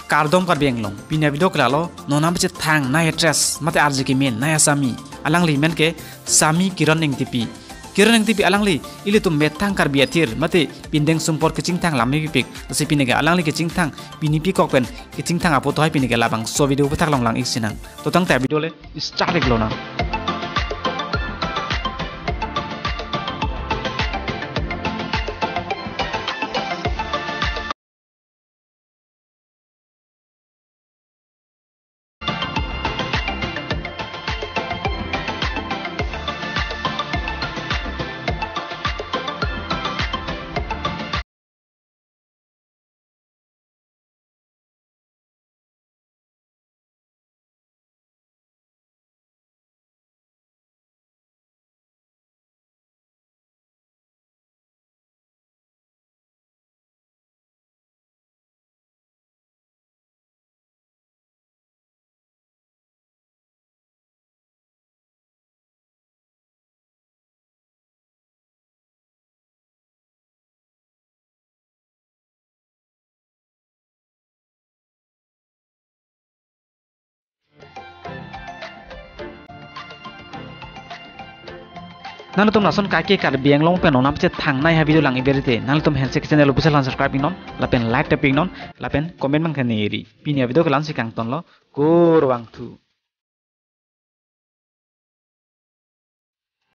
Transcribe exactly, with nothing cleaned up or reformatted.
Kardom Karbi Anglong, pini avideo ke lalo, non nangpachethang nai actress, mate R J K men, nai asami, alangli men ke Sami Kiran Engtipi. Kiran Engtipi alangli, ilitum methang Karbi athir, mate pindeng sumpot kachingthang lam mepipik, lasi pini ke alangli kachingthang, pini pikok pen, kachingthang apot hai pini ke labangso video aputhak longlang-ik sinang. To tangte avideo le, start-ik lonang. Nanglitum lason kaike Karbi Anglong pen non nangpachethang nai ha video lang-ik berite, nanglitum handshake channel official han subscribe-ik non, lapen like tap-ik non, lapen comment mang kene eri. Pini avideo ke la-ansi kangtonlo, kurvangthu.